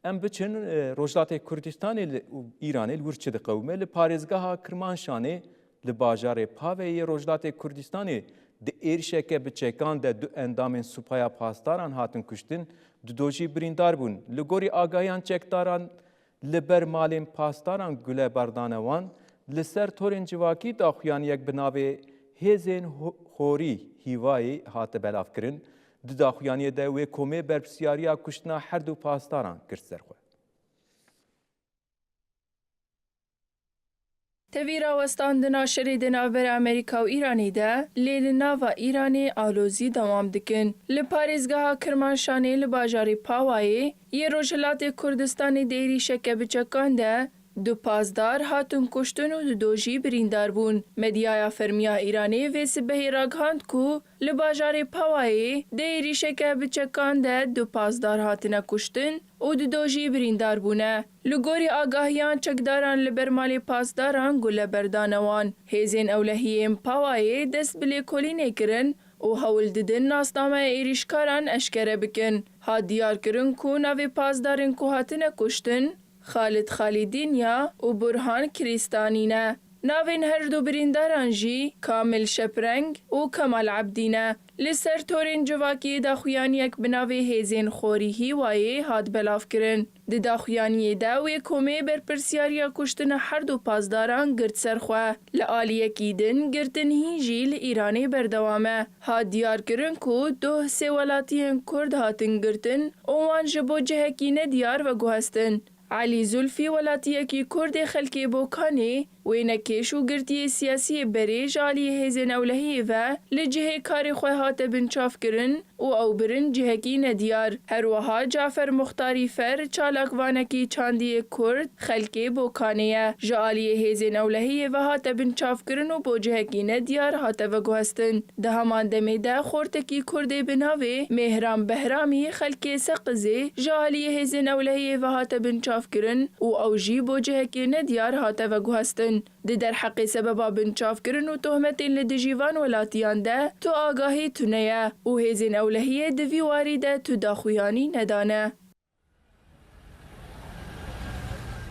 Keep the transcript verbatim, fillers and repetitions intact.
Em biçin, e, Rojhilatê Kurdistanê li, û Îranê li wir çi diqewime. Li parêzgeha Kirmanşanê li bajarê Pavê yê Rojhilatê Kurdistanê di êrişeke bi çekan de du endamên Supaya Pasdaran hatin kuştin, du do jî birîndar bûn. Li gorî agahiyan çekdaran, li ber malên pasdaran gule berdane wan. Li ser torên civakî daxuyaniyek bi navê Hêzên Ho-, Xorî Hîvayê hate belavkirin. Di daxuyaniyê de wê komê berpirsiyariya kuştina her du pasdaran girt ser xwe. Tevî rawestandina şerê di navbera Amerîka û Îranê de, lê li nava Îranê alozî dewam dikin. Li parêzgeha Kirmanşanê li bajarê Pawayê yê Rojhilatê Kurdistanê di êrîşeke bi çekan de du pasdar hatin kuştin û du do jî birîndar bûn. Medyaya fermiya Îranê vê sibehê ragihand ku li bajarê Pawayê di êrîşeke bi çekan de du pasdar hatine kuştin û du do jî birîndar bûne. Li gorî agahiyan çekdaran li ber malê pasdaran gule berdane wan. Hêzên ewlehiyên Pawayê dest bi lêkolînê kirin û hewl didin nasnameya êrîşkaran eşkere bikin. Hat diyarkirin ku navê pasdarên ku hatine kuştin Xalid Xalidîn ya û Burhan Kirîstanî ne. Navên her du birîndaran jî Kamil Şepreng û Kemal Ebdî ne. Li ser torên civakî daxuyaniyek bi navê Hêzên Xorî Hîwayê hat belavkirin. Di daxuyaniyê de wê komê berpirsiyariya kuştina her du pasdaran girt ser xwe. Li aliyekî din girtin hîn jî li Îranê berdewam e. Hat diyarkirin ku duh sê welatiyên Kurd hatin girtin û wan ji bo cihekî nediyar veguhestin. Elî Zulfî, welatiyekî Kurd ê xelkê Bokanê, wênekêş û girtiyê siyasî yê berê ji aliyê hêzên ewlehiyê ve li cihê karê xwe hate binçavkirin û ew birin cihekî nediyar. Her wiha Cafer Muxtarî Fer, çalakvanekî çandiyê Kurd, xelkê Bokanê ye. Ji aliyê hêzên ewlehiyê ve hate binçavkirin û bo cihekî nediyar hate veguhestin. Di heman demê de xortekî Kurdê bi navê Mêhran Behramî, xelkê Seqizê, ji aliyê hêzên ewlehiyê ve hate binçavkirin û ew jî bo cihekê nediyar hate veguhestin. Di derheqê sebeba binçavkirin û tohmetên li dijî van welatiyan de tu agahî tune ye û hêzên ewlehiyê di vî warî de tu daxuyanî nedane.